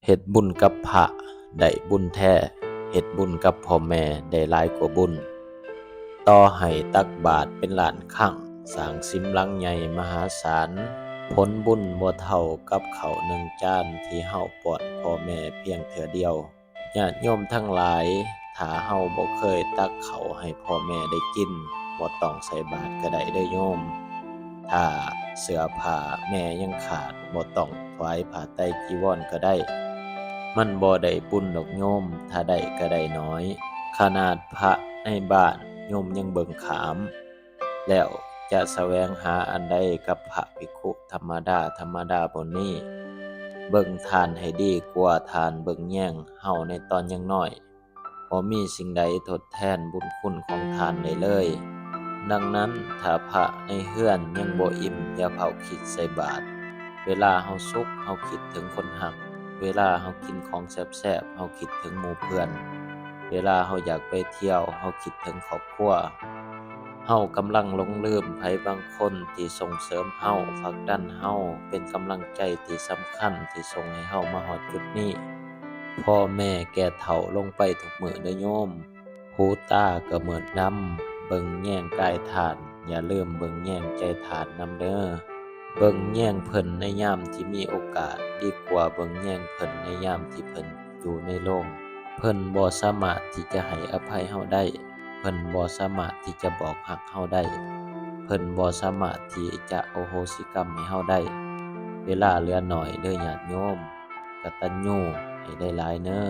ເຮັດບຸນກັບພະໄດ້ບຸນແທ້, ເຮັດບຸນກັບພໍ່ແມ່ໄດ້ຫຼາຍກວ່າບຸນ. ຕໍ່ໃຫ້ຕັກບາດເປັນລ້ານຄັ້ງ, ສ້າງສິມຫຼັງໃຫຍ່ມະຫາສານ, ຜົນບຸນບໍ່ເທົ່າກັບເຂົ້າໜຶ່ງຈານທີ່ເຮົາປ້ອນພໍ່ແມ່ພຽງເທື່ອດຽວ. ຍາດໂຍມທັງຫຼາຍ, ຖ້າເຮົາບໍ່ເຄີຍຕັກເຂົ້າໃຫ້ພໍ່ແມ່ໄດ້ກິນ, ບໍ່ຕ້ອງໃສ່ບາດກໍໄດ້ເດີ້ໂຍມ. ຖ້າເສື້ອຜ້າແມ່ຍັງຂາດ, ບໍ່ຕ້ອງຖວາຍຜ້າໄຕຈີວອນກໍໄດ້. ມັນບໍ່ໄດ້ບຸນດອກໂຍມ, ຖ້າໄດ້ກໍໄດ້ໜ້ອຍ. ຂະໜາດພະໃນບ້ານໂຍມຍັງເບິ່ງຂ້າມ, ແລ້ວຈະສະແຫວງຫາອັນໃດກັບພະພິກຂຸທຳມະດາ, ທຳມະດາຜູ້ນີ້? ເບິ່ງທ່ານໃຫ້ດີກວ່າທ່ານເບິ່ງແຍງເຮົາໃນຕອນຍັງນ້ອຍ. ບໍ່ມີສິ່ງໃດທົດແທນບຸນຄຸນຂອງທ່ານໄດ້ເລີຍ. ດັ່ງນັ້ນ, ຖ້າພະໃນເຮືອນຍັງບໍ່ອີ່ມ, ຢ່າເຝົ້າຄິດໃສ່ບາດ. ເວລາເຮົາສຸກ, ເຮົາຄິດເຖິງຄົນຮັກ. ເວລາເຮົາກິນຂອງແຊບໆ, ເຮົາຄິດເຖິງໝູ່ເພື່ອນ. ເວລາເຮົາຢາກໄປທ່ຽວ, ເຮົາຄິດເຖິງຄອບຄົວ. ເຮົາກຳລັງຫຼົງລືມໃຜບາງຄົນທີ່ສົ່ງເສີມເຮົາ, ຜັກດັນເຮົາ, ເປັນກຳລັງໃຈທີ່ສຳຄັນທີ່ສົ່ງໃຫ້ເຮົາມາຮອດຈຸດນີ້. ພໍ່ແມ່ແກ່ເຖົ້າລົງໄປທຸກມື້ເດີ້ໂຍມ. ຫູຕາກໍມືດດຳ, ເບິ່ງແຍງກາຍທ່ານ, ຢ່າລືມເບິ່ງແຍງໃຈທ່ານນຳເດີ້. ເບິ່ງແຍງເພິ່ນໃນຍາມທີ່ມີໂອກາດ, ດີກວ່າເບິ່ງແຍງເພິ່ນໃນຍາມທີ່ເພິ່ນຢູ່ໃນໂລງ. ເພິ່ນບໍ່ສາມາດທີ່ຈະໃຫ້ອະໄພເຮົາໄດ້. ເພິ່ນບໍ່ສາມາດທີ່ຈະບອກຮັກເຮົາໄດ້. ເພິ່ນບໍ່ສາມາດທີ່ຈະອະໂຫສິກຳໃຫ້ເຮົາໄດ້. ເວລາເຫຼືອໜ້ອຍເດີ້ຍາດໂຍມ, ກະຕັນຍູໃຫ້ໄດ້ຫຼາຍເນີ.